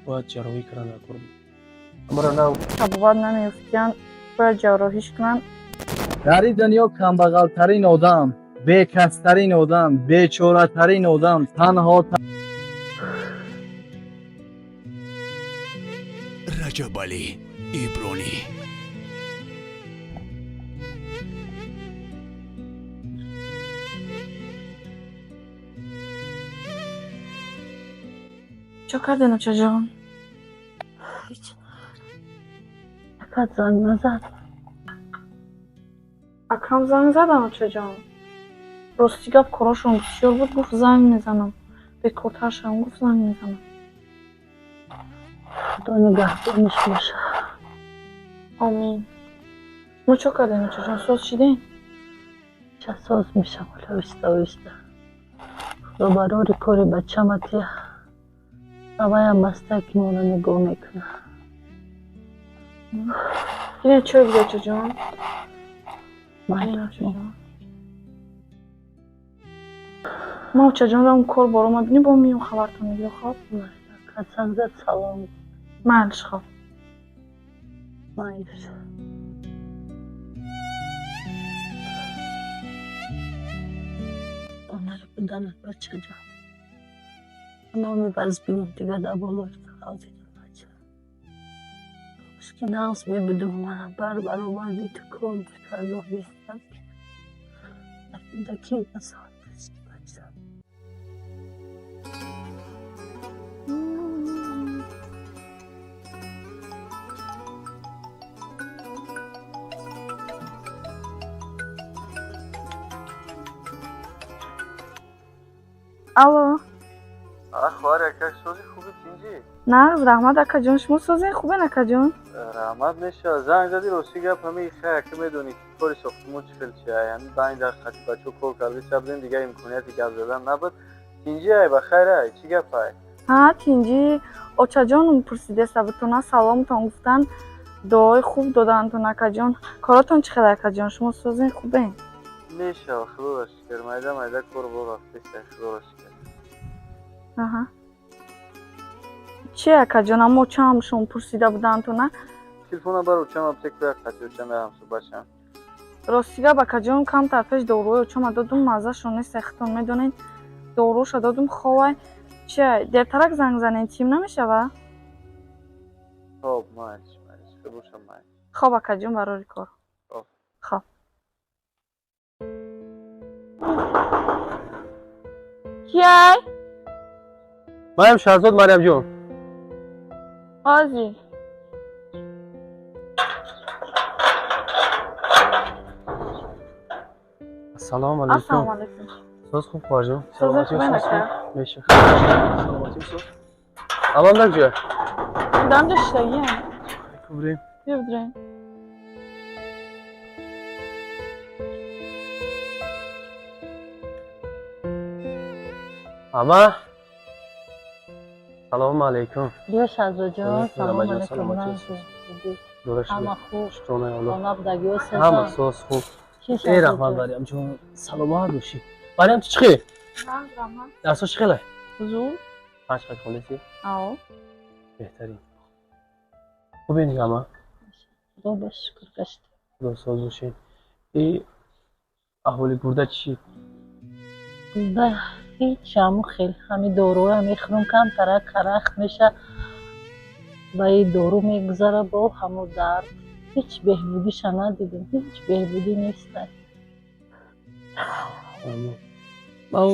Бояд ҷарроҳӣ кардан дар кор буд. Амро на Табобат намеёфтиянд, бояд ҷарроҳиш кунанд. Дар ин дунё камбағалтарин одам, бекастарин одам, бечоратарин одам, танҳо Раҷабалӣ Ибронӣ. Чо карден, очаҷон? Ҳеч. Акат занг назад? Акам занг задан, очаҷон. Рости гап, корошон бисёр буд, гуфт, занг мезанам. Бекортар шавам, гуфт, занг мезанам. Худо нигаҳбониш боша. Омин. Мо чо кардем, очаҷон, соз шидем? Ча соз мешам, ҳола оҳиста оҳиста. Худо барори кори бачама тия. Аваям баста, ки моро нигоҳ мекунад. Ина чой биди, очаҷон. Майли. Ина, очаҷон. Ма, очаҷон, равм, кор борома бини, бо миём, хабартон мегирам, хоб? Акат занг зад, салом. Майлиш, хоб. Майлиш. Онаро буданат, бачаҷон. Номи вазбинам дигар дар болои ғалтидам, бача. Ки нағз мебудум, манам бар баробарди ту кор карда меистам. Дар кӯдакӣ насоҳат, бача. Алло. Хоҳар, акак, сози, хуби, тинҷӣ? Нағз, раҳмат, акаҷон. Шумо созен, хубен, акаҷон? Раҳмат, мешавад. Занг задӣ, рости гап, ҳамаи хай, ака, медонӣ, ки кори сохтмон чӣ хел чи ай, ҳами байн дар хати бачаҳо кор карда будем, дигар имконияти гап задан набуд. Тинҷӣ ай, ба хайр ай, чӣ гап ай? Ҳа, тинҷӣ, очаҷонум пурсидеста бутона, саломтон гуфтан, дуои хуб додантон, акаҷон. Коротон чӣ хел, акаҷон, шумо созен, хубен? Мешавад, худоро шукр, майда майда кор бо рафтеста, худоро шукр. Аҳа, чи, акаҷон, аммо очаам шумо пурсида будантона. Телефона бар очам аптек, як хати очам ҳамсӯҳбат шам. Рости гап, акаҷон, камтар пеш доруҳои очама додум, маззашон нест, худтон медонед, доруша додум, ховай. Чи, дертарак занг занем, тим намешава? Хоб, майлиш, майлиш, бошам, майлиш. Хоб, акаҷон, барори кор. Хоб. Хоб. Кияй? Маям, Шаҳзод, Марьямҷон. Ҳозир. Ассалому алайкум. Ассалому алайкум. Соз, хуб, хоҳарҷон? Созе, Саломатӣ, хубен, соз, хуб? ака? Меша, саломатӣ, соз. Амам дар ҷоя? Дамҷа шиштагиам. Кубрем. Бия, бидурем. Ама, салому алайкум. Биё, Шаҳзодҷон, салом Алайкум, алайкум. саломатӣ. Нағз, хубӣ? Дора Ҳама шуда хуб? шукронаи Аллоҳ. Хона будагиҳо Ҳама сезон? соз, хуб. Чӣ, Э, раҳмат, Шаҳзодҷон? Марьямҷон, саломат бошӣ. Марьям, ту чӣ хел? Нағз, раҳмат. Дарсо чӣ хелай? Ҳузур. Панҷ хат хондаси? Ао. Беҳтарин. Хубе дига, ама? Худо ба шукр, гашт. Худо соз бошед. И аҳволи гурда чӣ? Гурда ҳеч, ҳаму хел, ҳами доруҳоя мехӯрам, камтарак карахт меша, ба и дору мегузара, бо ҳаму дард. Ҳеч беҳбудиша надидем, ҳеч беҳбудӣ неста. Ман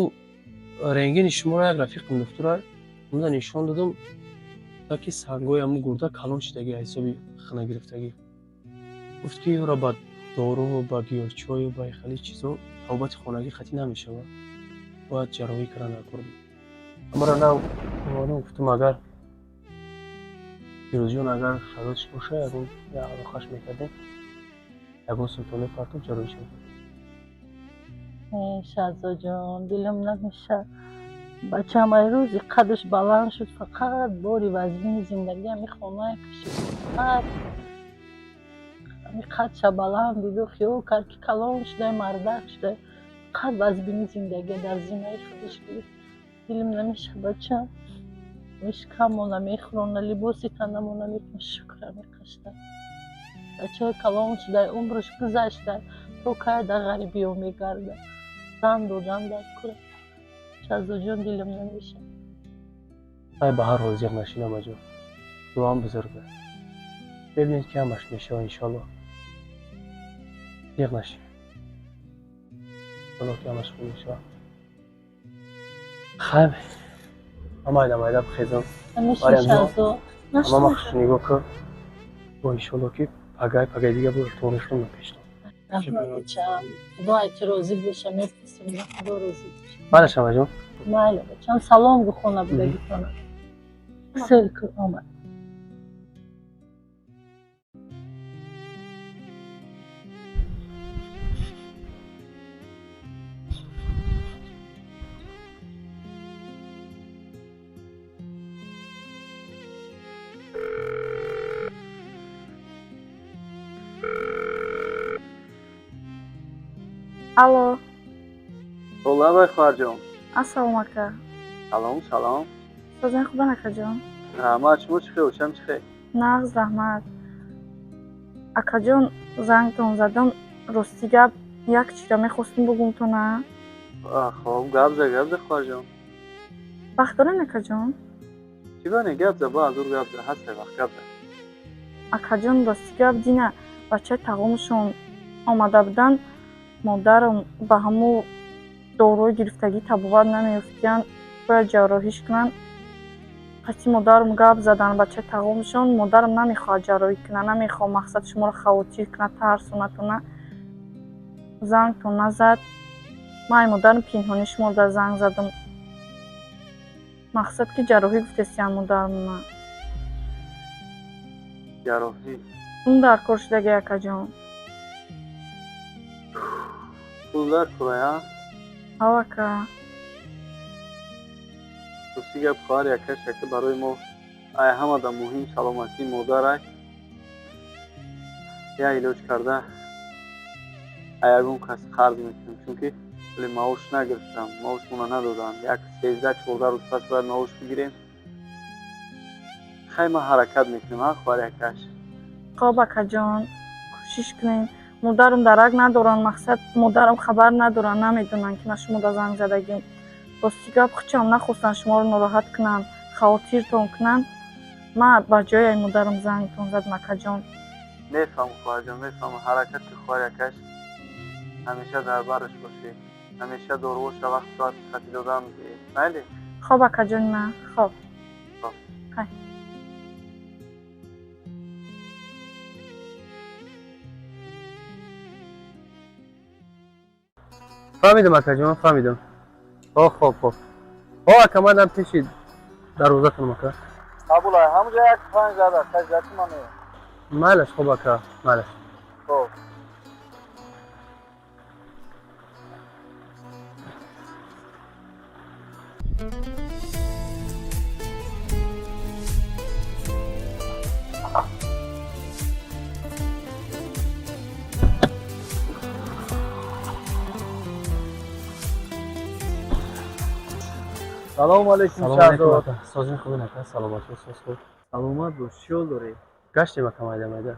рентгени шуморо як рафиқам духтура онда нишон додам, ки сангҳои ҳамун гурда калон шидаги, ҳисоби хунагирифтагӣ. Гуфт, ки ӯро ба доруву ба гиёҳчою ба хеле чизо табобати хонагӣ қатъӣ намешавад, бояд ҷарроҳӣ кардан дар кор буд. Амро на гуфтам, агар Фирӯзҷон, агар шароитш боша, ягон як алоқаш мекардем, ягон сумтон мепартом, ҷарроҳиш мекардем. Шаҳзодҷон, дилам намеша. Бачаам ай рӯзи қадаш баланд шуд, фақат бори вазмини зиндагӣ ҳами хонае кашид. Фақат ҳами қадша баланд диду хиёл кард, ки калон шудай, мардак шудай. Фақат вазбини зиндагӣ дар зиммаи худаш гирифт. Дилам намеша, бачам. Шикамона мехӯрона, либоси танамона мекунад, шукра мекашта. Бачаҳои калон шуда, умраш гузашта, то кай дар ғарибиё мегарда. Зан додан дар кура. Шаҳзодҷон, дилам намешавад. Ай, ба ҳар ҳол зиқ нашин, амаҷон. Дуам бузурга. Бибинед, ки ҳамаш мешава, иншолло. Зиқ нашин. Иншолло, ки ҳамаш хуб мешава. Хайр, ма майда майда бихезам. Намешин. Марьямҷон. Шаҳзод. Ама махш нигоҳ кун. Бо иншолло, ки пагай пагай дига бо торихтон мепештон. Раҳмат, бачаам. Худо ай ту розӣ боша, мепурсем, Худо розӣ боша. Майлаш, амаҷон. Майли, бачаам, салом гу хона будагитона. Сел кун, омад. Алло. Лабай, хоҳарҷон. Ассалом, ака. Салом, салом. Созани хубан, акаҷон? Раҳмат, шумо чӣ хел, очам чӣ хел? Нағз, раҳмат, акаҷон. Зангтон задам, рости гап, як чизро мехостум бугумтона. Хоб, гап за, гап за, хоҳарҷон. Вақт дорем, акаҷон? Чӣ бане, гап за, ба азур гап за, ҳастай вақт, гап за. Акаҷон, рости гап, дина бачаи тағомшон омада буданд. Модарам ба ҳамун доруи гирифтагӣ табобат намеёфтиянд, бояд ҷарроҳиш кунанд. Қати модарам гап задан бачаи тағомшон. Модарам намехоҳад ҷарроҳӣ кунад, намехоҳад, мақсад, шуморо хавотир кунад, тарсонатона. Зангтон назад. Ман ай модарам пинҳонӣ шуморо дар занг задам. Мақсад, ки ҷарроҳӣ гуфтестиян модарамона. Ҷарроҳӣ? Ун дар кор шудаги, акаҷон. Пул дар кора, а? Ав, ака. Рости гап, хоҳар якаш, яка барои мо ай ҳамада муҳим саломатии модарай. Як илоҷ карда ай ягон кас қарз мекунем, чунки вале маош нагирифтам, маошмона надоданд. Як 13-14 рӯз пас бояд маош бигирем. Хай, ман ҳаракат мекунем, а, хоҳар якаш. Хоб, акаҷон, кӯшиш кунем. Модарам дарак надоранд, мақсад, модарам хабар надоранд, намедонанд, ки ман шумода занг задагим. Рости гап, хучам нахостанд шуморо нороҳат кунанд, хавотиртон кунанд. Ман ба ҷои ай модарам зангтон задам, акаҷон. Мефаҳмам, хоҳарҷон, мефаҳмам. Ҳаракат ки, хоҳар якаш, ҳамеша дар бараш бошӣ, ҳамеша доруҳоша вақт соати хати додан, майли? Хоб, акаҷони ман, хоб. Хоб. Хай. Фаҳмидам, акаҷон, фаҳмидам. О, хоб, хоб. О, ака, ман пеши дарвозатонам, ака. Қабул, ай ҳамҷа як панҷ зада хаҷати ман меям. Майлаш, хоб, ака, майлаш. Хоб. Салому алейкум. Салом алейкум. Шаҳзод. Ака, созини хубин, ака? Саломатӣ, соз, хуб. Саломат бош, чӣ ҳол дорӣ? Гаштем, ака, майда майда.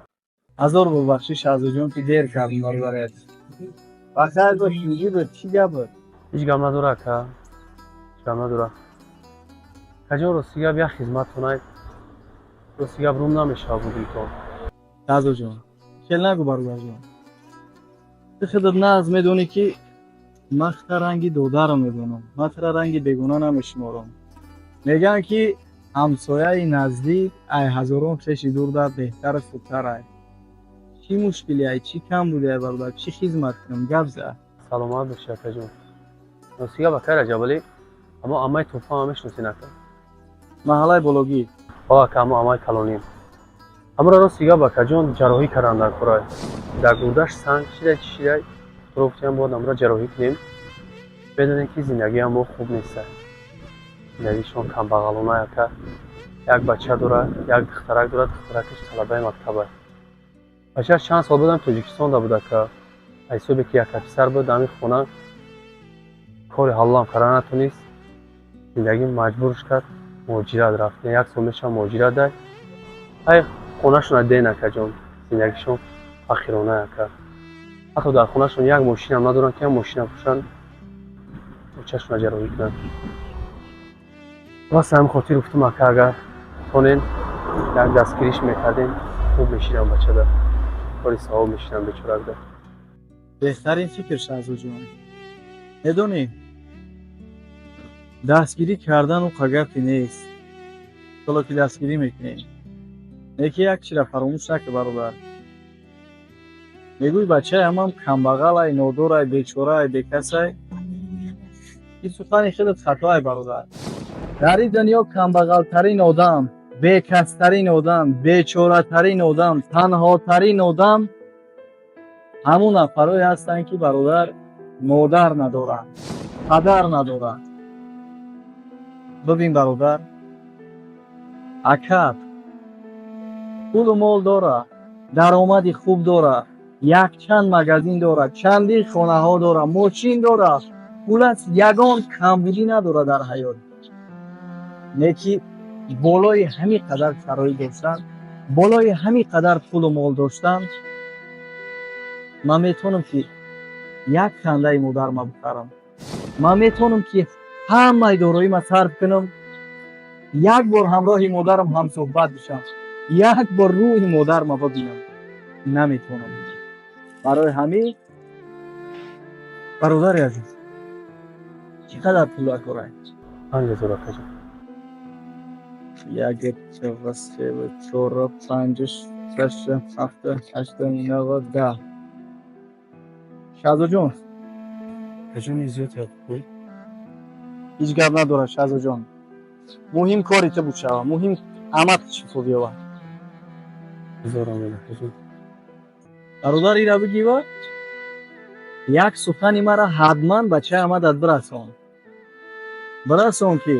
Ҳазор бубахшӣ, Шаҳзодҷон, ки дер кардем, бародарят. Ба хайр бош, инҷи буд, чӣ гап буд? Ҳеҷ гап надора, ака, ҳеҷ гап надора. Акаҷон, рости гап, як хизматтонай. Рости гап, рум намешава бугумтон. Шаҳзодҷон, хел нагӯ, бародарҷон. Ту худат нағз медонӣ, ки ман худта ранги додарам медонам, ман тура ранги бегона намешуморам. Мегӯянд, ки ҳамсояи наздик ай ҳазорон хеши дурда беҳтару хубтар ай. Чӣ мушкиле ай, чӣ кам буди ай, бародар, чӣ хизмат кунам, гап за. Саломат бошӣ, акаҷон. Рости гап, акай Раҷабалӣ, аммо амаи Тӯфама мешиносин, ака? Маҳаллаи Бологӣ? О, ака, амо амаи калоним. Амро, рости гап, акаҷон, ҷарроҳӣ карданд дар курай. Дар гурдаш санг шидай, чӣ шидай. Туро гуфтем, бояд амро ҷарроҳӣ кунем. Медонем, ки зиндагиам мо хуб нест, зиндагишон камбағалона, ака. Як бача дорад, як духтарак дорад, духтаракаш талабаи мактаба. Бачааш чанд сол будам Тоҷикистонда буд, ака. Ҳисобе ки яка писар буд, ҳамин хона кори ҳалолам карда натонист, зиндагӣ маҷбурш кард. Муҳоҷират рафт, як сол мешава муҳоҷират дай. Ай хонашона ден, акаҷон, зиндагишон фақирона, ака. Ҳатто дар хонашон як мошинам надоранд, ки як мошина пӯшанд, очашона ҷарроҳӣ кунанд. Бас ҳамин хотир гуфтум, ака, агар тонен як дастгириш мекардем, хуб мешидам, бачада кори савоб мешидам, бечоракда. Беҳтарин фикр, Шаҳзодҷон. Медонӣ, дастгирӣ кардану гапе нест, ҳоло ки дастгирӣ мекунем. Неки як чира фаромӯш накун, бародар. Мегӯй, бачаи ҳамам камбағалай, нодорай, бечорай, бекасай. Ин сухани хеле хатоай, бародар. Дар ин дунё камбағалтарин одам, бекастарин одам, бечоратарин одам, танҳотарин одам ҳамун нафарое ҳастанд, ки, бародар, модар надоранд, падар надоранд. Бибин, бародар, акат пулу мол дора, даромади хуб дора, якчанд магазин дора, чандин хонаҳо дора, мошин дора, хулас, ягон камбудӣ надора дар ҳаёт. Неки болои ҳамин қадар шароит доштан, болои ҳамин қадар пулу мол доштан, ман метавонам, ки як хандаи модарма бихарам, ман метавонам, ки ҳамаи дороима сарф кунам, як бор ҳамроҳи модарам ҳамсӯҳбат бишам, як бор рӯҳи модарма бибинам, наметавонам. Барои ҳамин, бародари азиз, чӣ қадар пул дорай? 5000, акаҷон. Як, ду, се, чор, панҷ, шаш, ҳафт, ҳашт, нав, 10. Шаҳзодҷон. Акаҷони, зиёд пул. Ҳеҷ гап надорад, Шаҳзодҷон. Муҳим кори ту буд шава, муҳим амат шифо биёвад. Ҳазор омед, акаҷон. Бародар, ира бигива, як сухани мара ҳатман бачаи Амадат бирасон, бирасон, ки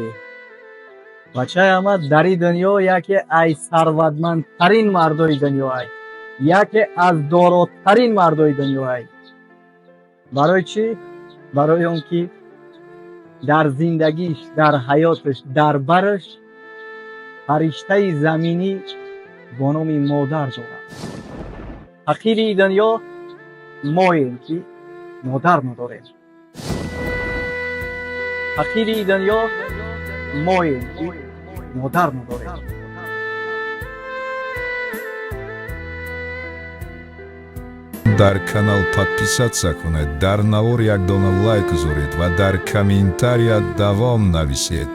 бачаи Амад дар ин дунё яке аз сарватмандтарин мардои дунёай, яке аз доротарин мардои дунёай. Барои чӣ? Барои он ки дар зиндагиш, дар ҳаёташ, дар бараш фариштаи заминӣ бо номи модар дорад. Ҳақири дунё моем, ки модар надорем. Ҳақири дунё моем, ки модар надорем. Дар канал подписаться кунед, дар навор як дона лайк гузоред ва дар комментария давом нависед.